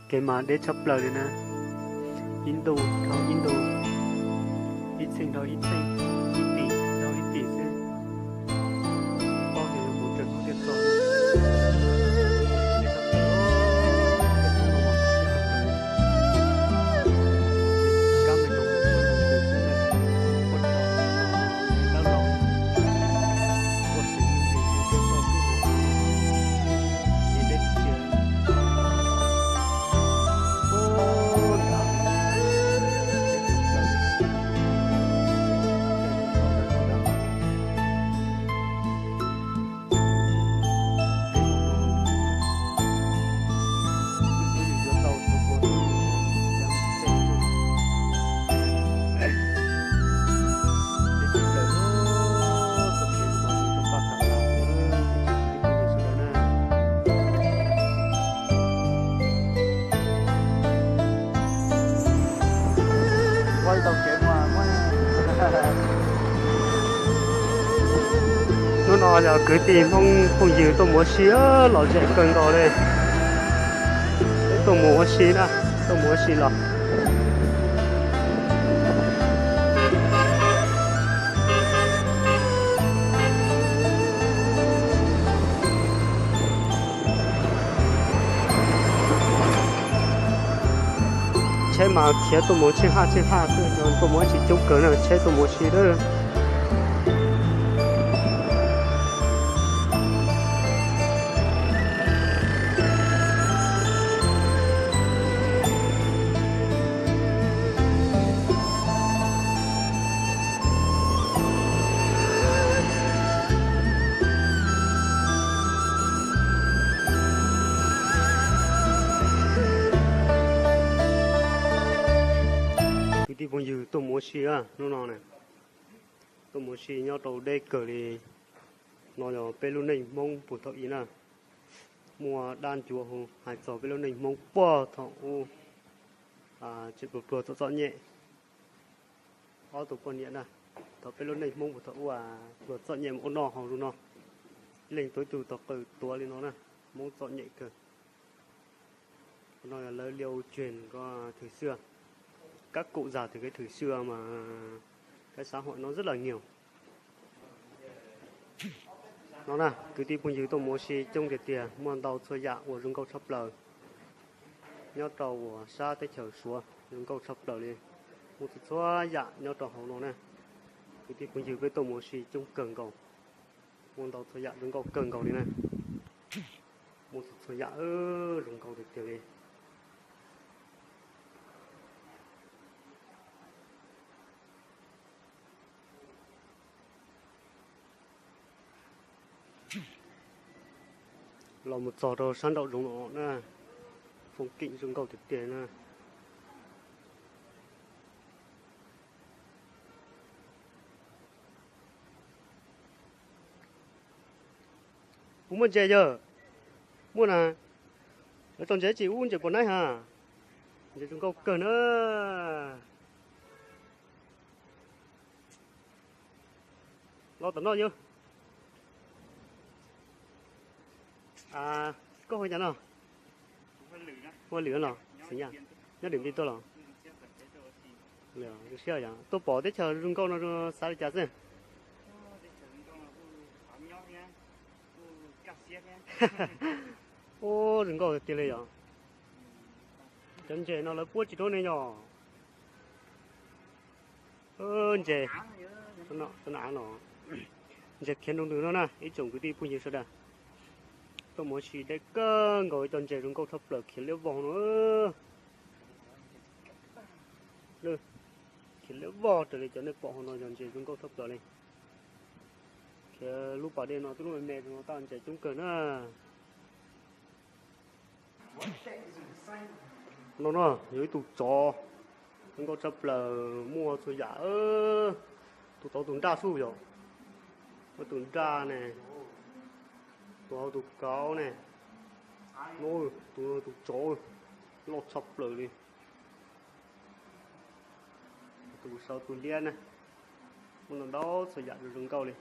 Kev mas deb tshaj plaws li na, ib ntu dhau ib ntu, ib txheej dhau ib txheej, ib tim dhau ib tim xwb. Paub tias yuav mus raws hnub thiaj txog. Hnub no yog kwv tij Hmoob phooj ywg tuaj mus ua si, lom zem kawg nkaus li. Peb tuaj mus ua si na, tuaj mus ua si los. Tsheb mas khiav tuaj mus tsheej haj tsheej haj xwb, tuaj mus ua si coob kawg na, tsheb tuaj mus ua si lawm. Kwv tij phooj ywg tuaj mus ua si hnub no na, tuaj mus ua si nyob rau deb kawg li. No yog peb lub neej Hmoob puag thaum ub na, muaj dab ncuav hu hais txog peb lub neej Hmoob puag thaum ub, tseem pluag pluag txom txom nyem. Ob tug poj niam na, thaum peb lub neej Hmoob puag thaum ub pluag txom nyem mus ua noj haus zoo no, leej tau ib tug tog qws tuav li no na, Hmoob txom nyem kawg. No yog lawv liau tsuag ko thwm xwb, kab kum zag twg kev thwm xwb mas kab xav huam no zab las nyiag. No na, kwv tij phooj ywg tuaj mus ua si coob tiag tiag, muaj ntau txhua yam uas zoo nkauj tshaj plaws nyob rau uas sab teb chaws Suav, zoo nkauj tshaj plaws li. Muaj txhua txhua yam nyob rau hauv no na. Kwv tij phooj ywg peb tuaj mus ua si coob kawg nkaus, muaj ntau txhua yam zoo nkauj kawg nkaus li na. Muaj txhua txhua yam zoo nkauj tiag tiag li. Los mus txog rau sab nraum zoov no na, foob keem zoo nkauj tiag tiag na. Puas muaj ntses yog? Muaj na. Lawv tso ntses tsis ub ntses pom naib ha. Ntses zoo nkauj kawg na. Los tom no yog. Koj hu cas no? Hu ua Lwm los xeem Yaj? Nyob Điện Biên tuaj los? Siab yog tuaj pom teb chaws zoo nkauj no xav li cas xwb? Ub, zoo nkauj tiag li yog. Cov ntses no lawv puab tsis rau ne yog. Ntses, ntses khiav nroo ntws no na ib tsoom kwv tij phooj ywg sawv daws. Tuaj mus ua si deb kawg nkaus, cov ntses zoo nkauj tshaj plaws khiav liab vog no. Khiav liab vog raws li cov nej pom hauv no yog ntses zoo nkauj tshaj plaws li. Khiav lub pas dej no twb lub me me no tab ntses coob kawg na. No no yog ib tug tsov zoo nkauj tshaj plaws, muaj txhua yam. Tus tod tus nraj xwb yog, tus nraj ne, tus hauv tus kauv ne, tus, tus tsov loj tshaj plaws li. Tus saud tus liab na, muaj ntau ntau txhua yam zoo nkauj li.